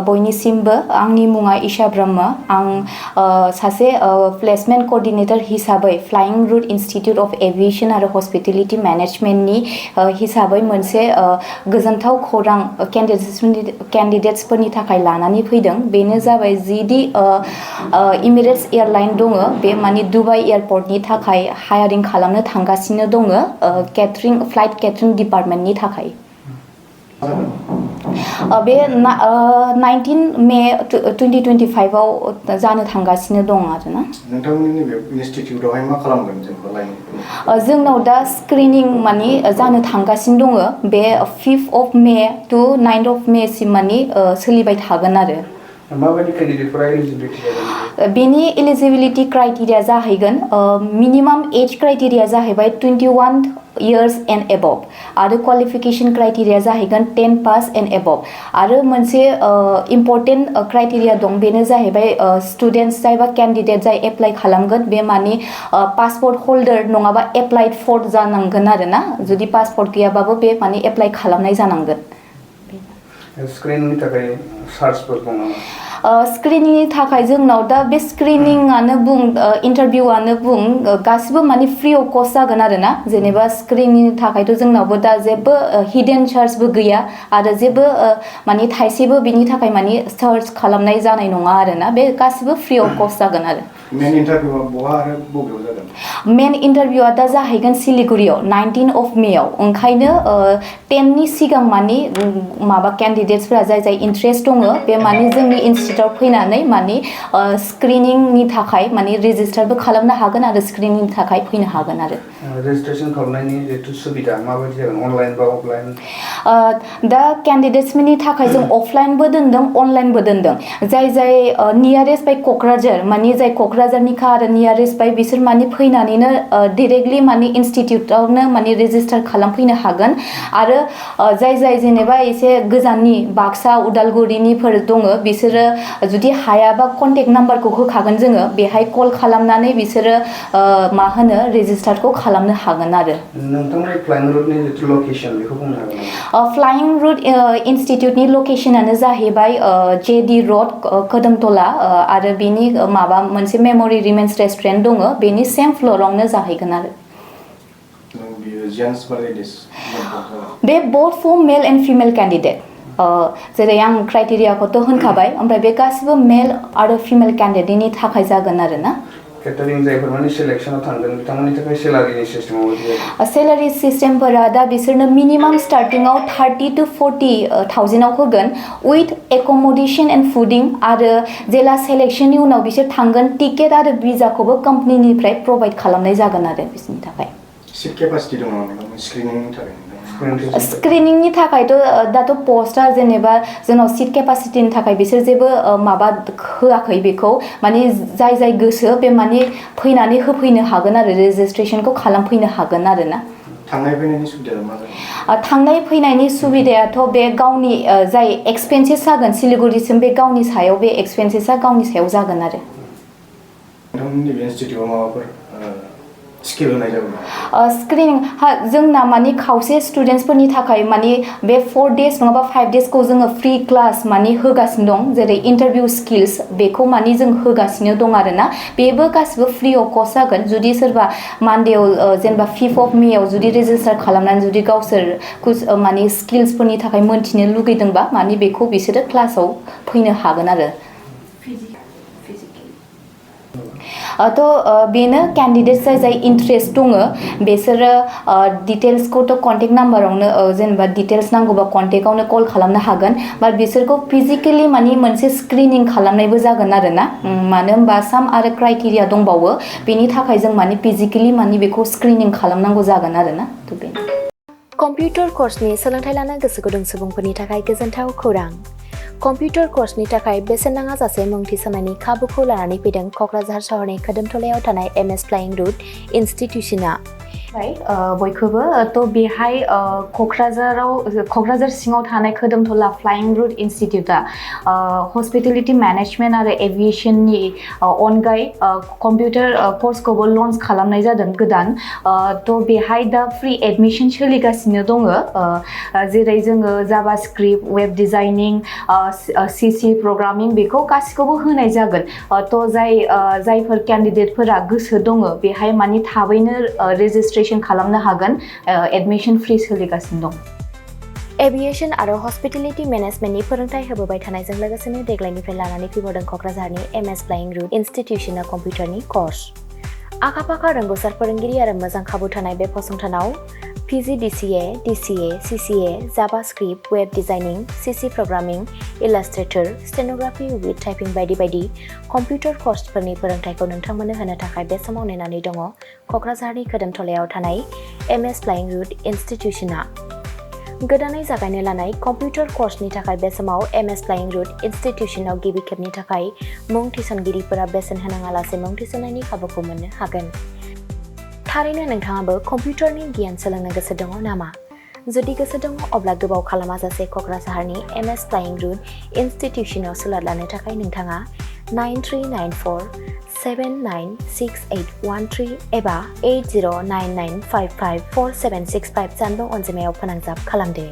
बयनिसिमबो आंनि मुङा ईशा ब्रह्म आं सासे प्लेसमेन्ट कोअर्डिनेटर हिसाबै Flying Route Institute of Aviation आरो हस्पिटेलिटी मैनेजमेन्टनि हिसाबै मोनसे गोजोनथाव खौरां कैंडिडेट्सफोरनि थाखाय लानानै फैदों बेनो जाबाय जिदि इमिरेट्स एयारलाइन दङ बे माने दुबाई एयारपर्टनि थाखाय हायारिं खालामनो थांगासिनो दङ केटारिं फ्लाइट केटारिं डिपार्टमेन्टनि थाखाय बे 19 मे 2025 आव जानो थांगासिनो दं आरोना नोंथांमोननि बे इनस्टिट्यूटआवहाय मा खालामगोन जेनेबा लाइन जोंनाव दा स्क्रिनिं माने जानो थांगासिनो दङ बे 5th of May to 9th of May सिम माने सोलिबाय थागोन आरो माबायदि कैंडिडेटफोरा एलिजिबिलिटी जागोन बेनि एलिजिबिलिटी क्राइटेरिया जाहैगोन मिनिमाम एज क्राइटेरिया जाहैबाय 21 years and above आरो क्वालिफिकेशन क्राइटेरिया जाहैगोन 10 पास एन्ड एबव आरो मोनसे इम्पर्टेन्ट क्राइटेरिया दं बेनो जाहैबाय स्टुडेन्ट्स जाय बा कैंडिडेट जाय एप्लाइ खालामगोन बे माने पासपोर्ट होल्डार नङाबा एप्लाइड फर जानांगोन आरोना जुदि पासपोर्ट गैयाबाबो बे माने एप्लाइ खालामनाय जानांगोन स्क्रिनिंनि थाखाय सार्चफोर दं नामा स्क्रिनिंनि थाखाय जोंनाव दा बे स्क्रिनिंआनो बुं इन्टारभिउआनो बुं गासिबो माने फ्रि अफ कस्ट जागोन आरोना जेनेबा स्क्रिनिंनि थाखायथ' जोंनावबो दा जेबो हिडेन चार्जबो गैया आरो जेबो माने थाइसेबो बिनि थाखाय माने चार्ज खालामनाय जानाय नङा आरोना बे गासिबो फ्रि अफ कस्ट जागोन आरो मेन इन्टारभिउआ बहा आरो बबेयाव जागोन मेन इन्टारभिउआ दा जाहैगोन सिलिगुरियाव 19 of May आव ओंखायनो 10 नि सिगां माने माबा कैंडिडेट्सफोरा जाय जाय इन्ट्रेस्ट दङ बे माने जोंनि इनस्टिट्यूटआव फैनानै माने स्क्रिनिंनि थाखाय माने रेजिस्टारबो खालामनो हागोन आरो स्क्रिनिंनि थाखाय फैनो हागोन आरो रेजिस्ट्रेशन खालामनायनि जेथु सुबिदा माबायदि जागोन अनलाइन बा अफलाइन दा कैंडिडेट्सफोरनि थाखाय जों अफलाइनबो दोनदों अनलाइनबो दोनदों जाय जाय नियारेस्ट बाय क'क्राझार माने जाय क'क्राझारनिखा आरो नियारेस्ट बाय बिसोर माने फैनानैनो डाइरेक्टलि माने इनस्टिट्यूटआवनो माने रेजिस्टार खालामफैनो हागोन आरो जाय जाय जेनेबा एसे गोजाननि बाक्सा उदालगुरिनिफोर दङ बिसोरो जुदि हायाबा कन्टेक्ट नाम्बारखौ होखागोन जोङो बेहाय कल खालामनानै बिसोरो मा होनो रेजिस्टारखौ खालामनो हागोन आरो नोंथांनि फ्लाइंग रुटनि जिथु लकेशन बेखौ बुंनो हागोन फ्लाइंग रुट इन्स्टिट्यूटनि लकेशनानो जाहैबाय जेडी रोड कदमतला आरो बेनि माबा मोनसे मेमोरी रिमेन्स रेस्टुरेन्ट दङ बेनि सेम फ्ल'रावनो जाहैगोन आरो बे both for male and female candidate जेरै आं क्राइटेरियाखौथ' होनखाबाय ओमफ्राय बे गासिबो मेल आरो फिमेल कैंडिडेटनि थाखाय जागोन आरोना केटारिं जायफोर माने सिलेक्शनाव थांगोन बिथांमोननि थाखाय सेलारिनि सिस्टेमाव सेलारि सिस्टेमफोरा दा बिसोरनो मिनिमाम स्टार्टिंआव 30 to 40,000 आव होगोन उइथ एकमडेशन एन्ड फुडिं आरो जेला सेलेक्शननि उनाव बिसोर थांगोन टिकेट आरो भिजाखौबो कम्पानिनिफ्राय प्रोभाइड खालामनाय जागोन आरो बिसोरनि थाखाय सिट केपासिटि दङ नामा स्क्रिनिंनि थाखाय स्क्रिनिंनि थाखायथ' दाथ' पस्टआ जेनेबा जोंनाव सिट केपासिटिनि थाखाय बिसोर जेबो माबा होआखै बेखौ माने जाय जाय गोसो बे माने फैनानै होफैनो हागोन आरो रेजिस्ट्रेशनखौ खालामफैनो हागोन आरोना थांनाय फैनायनि सुबिदाया मा जागोन थांनाय फैनायनि सुबिदायाथ' बे गावनि जाय एक्सपेन्सेस जागोन सिलिगुरिसिम बे गावनि सायाव बे एक्सपेन्सेसा गावनि सायाव जागोन आरो नोंथांमोननि बे इनस्टिट्यूटआव माबाफोर स्किल होनाय जागोन स्क्रिनिं जोंना माने खावसे स्टुडेन्ट्सफोरनि थाखाय माने बे 4 days नङाबा 5 daysखौ जोङो फ्रि क्लास माने होगासिनो दं जेरै इन्टारभिउ स्किल्स बेखौ माने जों होगासिनो दं आरोना बेबो गासिबो फ्रि अफ कस्ट जागोन जुदि सोरबा मानडेआव जेनेबा 5th of May आव जुदि रेजिस्टार खालामनानै जुदि गावसोर माने स्किल्सफोरनि थाखाय मोनथिनो लुगैदोंबा माने बेखौ बिसोरो क्लासाव फैनो हागोन आरो थ' बेनो कैंडिडेट्स जाय जाय इन्ट्रेस्ट दङ बिसोरो डिटेल्सखौथ' कन्टेक्ट नाम्बारावनो जेनेबा डिटेल्स नांगौबा कन्टेक्टआवनो कल खालामनो हागोन बाट बिसोरखौ फिजिकेलि माने मोनसे स्क्रिनिं खालामनायबो जागोन आरोना मानो होनबा साम आरो क्राइटेरिया दंबावो बेनि थाखाय जों माने फिजिकेलि माने बेखौ स्क्रिनिं खालामनांगौ जागोन आरोना थ' बेनो कम्पिउटार कर्सनि सोलोंथाइ लानो गोसो गुदुं सुबुंफोरनि थाखाय गोजोनथाव खौरां कम्पिउटार कर्सनि थाखाय बेसेन नाङा जासे मुं थिसननायनि खाबुखौ लानानै फैदों क'क्राझार सहरनि खोदोमथलायाव थानाय MS फ्लाइंग रुट इन्स्टिट्यूशना बयखौबो थ' बेहाय क'क्राझार सिङाव थानाय खोदोमथला फ्लाइं रुट इनस्टिटिउटआ हस्पिटेलिटि मेनेजमेन्ट आरो एभिएसननि अनगायै कम्पिउटार कर्सखौबो लन्च खालामनाय जादों गोदान थ' बेहाय दा फ्रि एडमिसन सोलिगासिनो दङ जेरै जोङो JavaScript web designing CC programming बेखौ गासिखौबो होनाय जागोन थ' जायफोर केन्डिडेटफोरा गोसो दङ बेहाय माने थाबैनो रेजिस्ट्रेसन खालामनो हागोन एडमिसन फ्रि सोलिगासिनो दं एभिएशन आरो हस्पिटेलिटि मेनेजमेन्टनि फोरोंथाय होबोबाय थानायजों लोगोसेनो देग्लायनिफ्राय लानानै फैबावदों क'क्राझारनि MS फ्लाइं रुट इनस्टिटिउसनआ कम्पिउटारनि कर्स आखा-फाखा रोंगौसार फोरोंगिरि आरो मोजां खाबु थानाय बे फसंथानाव PGDCA, DCA, CCA, JavaScript, web designing, CC programming, illustrator, stenography with typing बायदि बायदि कम्पिउटार कर्सफोरनि फोरोंथायखौ नोंथांमोननो होनो थाखाय बे समाव नेनानै दङ क'क्राझारनि खोदोमथलायाव थानाय MS फ्लाइं रुट इनस्टिटिउसनआ गोदानै जागायनो लानाय कम्पिउटार कर्सनि थाखाय बे समाव MS फ्लाइं रुट इनस्टिटिउसनाव गिबि खेबनि थाखाय मुं थिसनगिरिफोरा बेसेन होनाङालासे मुं थिसननायनि खाबुखौ मोननो हागोन थारैनो नोंथाङाबो कम्पिउटारनि गियान सोलोंनो गोसो दङ नामा जुदि गोसो दङ अब्ला गोबाव खालामाजासे क'क्राझारनि MS फ्लाइं रुट इनस्टिटिउसनाव सुलाद लानो थाखाय नोंथाङा 9394796813 एबा 8099554765 जानबुं अनजिमायाव फोनांजाब खालामदो